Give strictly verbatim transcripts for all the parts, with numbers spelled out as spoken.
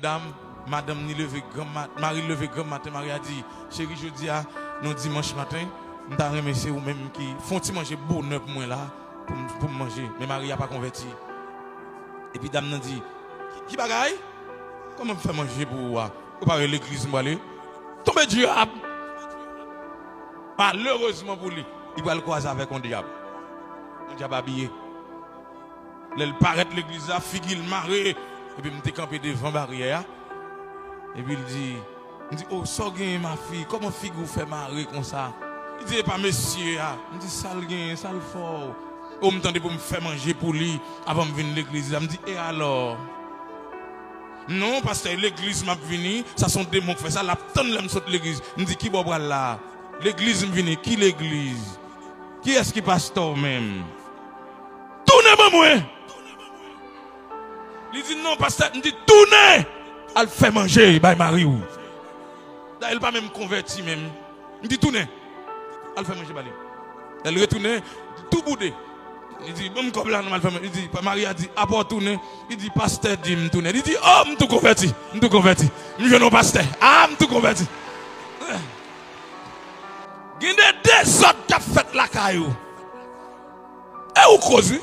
Dam, madanm ni leve gran mat-, mari l leve gran maten, mari a di, cheri, jodi a, nou dimanch maten, m ta renmen se ou menm ki fè yon ti manje bonè pou mwen la, pou m, pou m manje. Men mari a pa konvèti. Epi dam nan di, ki, ki bagay? Kòman m fè manje pou ou a? Ou pa wè legliz m prale? Tonbe dyab! Malerezman pou li, li pral kwaze avèk yon dyab. Yon dyab abiye. Lè l parèt legliz la, figi l mare, epi m te kanpe devan baryè a. Epi l di, m di, "O, sa w genyen, ma fille? Kòman figi w fè mare konsa?" Li di, "E pa mesye a." M di, "Sa l genyen? Sa l fè w?" "O, m tande pou m fè manje pou li avan m vin legliz la." M di, "E alò?" "Non, pastè, legliz m ap vini, sa se yon demon k fè sa, l ap tann lè m sot legliz." M di, "Ki bò w pral la a?" "Legliz m vini." "Ki legliz? Kiyès ki pastè w menm?" "Tounen ban mwen!" Li di, "Non, pastè." M di, "Tounen al fè manje bay mari w." Dayè, l pa menm konvèti menm. M di, "Tounen al fè manje ba li." Lè l retounen, tou boude. Li di, "Ban m kòb la, nou al fè manje." Li di, pa-, mari a di, "Apa w tounen?" Li di, "Pastè di m tounen." Li di, "O, m tou konvèti, m tou konvèti. M jwenn yon pastè. A, m tou konvèti." Gen de dezòd k ap fèt lakay ou. E ou koz, wi.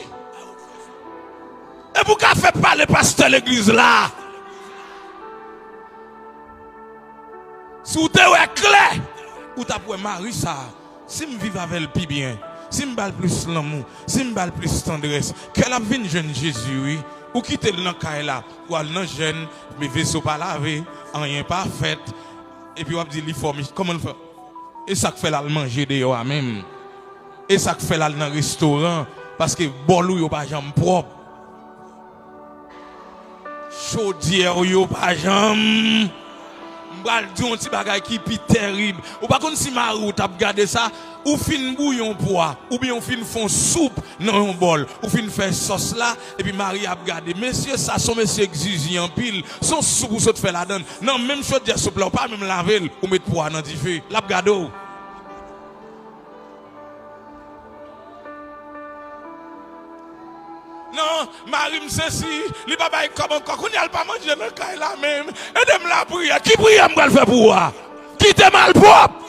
E pou ka fè pale pastè legliz la. Si w te wè klè, ou t ap wè mari sa a, si m viv avè l pi byen, si m ba l plis lanmou, si m ba l plis tandrès, kè l ap vin jwenn Jezi, wi. Ou kite l nan kay la, ou al nan jèn, men veso pa lave, anyen pa fèt, epi w ap di li fò, mi-, kòman l fè? E sa k fè l al manje deyò a menm? E sa k fè l al nan restoran? Paske bòl ou yo pa janm pwòp. Chodyè w yo pa janm. M pral di w yon ti bagay ki pi tèrib. Ou pa konn si mari w t ap gade sa, ou fin bouyi yon pwa, oubyen ou fin fè yon soup nan yon bòl, ou fin fè sòs la, epi mari a ap gade. Mesye, sa se yon mesye k zizi anpil. Se yon soup ou sot fè ladan l. Nan menm chodyè soup la, ou pa menm lave l, ou met pwa a nan dife. L ap gade w. Non, mari m sesi, li pa bay kòb ankò. Kounye a l pa manje nan kay la menm. Ede m lapriyè. Ki priyè m pral fè pou ou a? Kite malpwòp!